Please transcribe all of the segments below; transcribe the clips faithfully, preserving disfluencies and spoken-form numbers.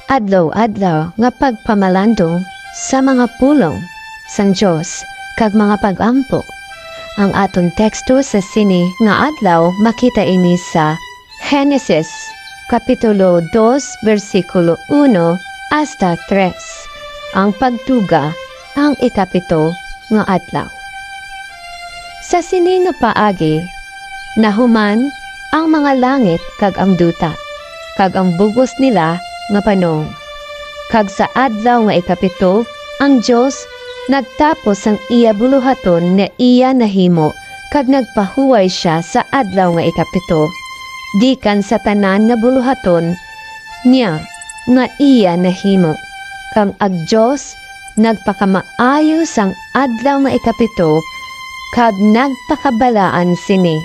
adlaw-adlaw nga pagpamalandong sa mga pulong sang Dios kag mga pag-ampo. Ang aton teksto sa sini nga adlaw makita ini sa Genesis, Kapitulo dos, bersikulo uno hasta tres, ang pagtuga, ang ikapito nga adlaw. Sa sini nga paagi, nahuman ang mga langit kag ang duta, kag ang bug-os nila nga panong. Kag sa adlaw nga ikapito, ang Dios nagtapos sang iya buluhaton nga iya nahimo, kag nagpahuway sia sa adlaw nga ikapito gikan sa tanan nga buluhaton niya nga iya nahimo. Kag ang Dios nagpakamaayo sang adlaw nga ikapito, kag nagpakabalaan sini,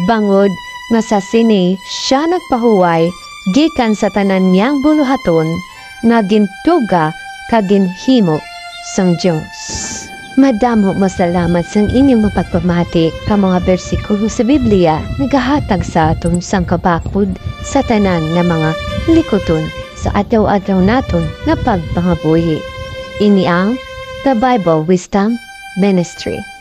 bangod nga sa sini sia nagpahuway gikan sa tanan niyang buluhaton nga gintuga kag ginhimo sang Dios. Madamo masalamat sang inyong mapagpamati ka mga bersikulo sa Biblia nagahatag sa aton sang kabakod sa tanan nga mga likuton sa adlaw-adlaw naton nga pagpangabuhi. Ini ang The Bible Wisdom Ministry.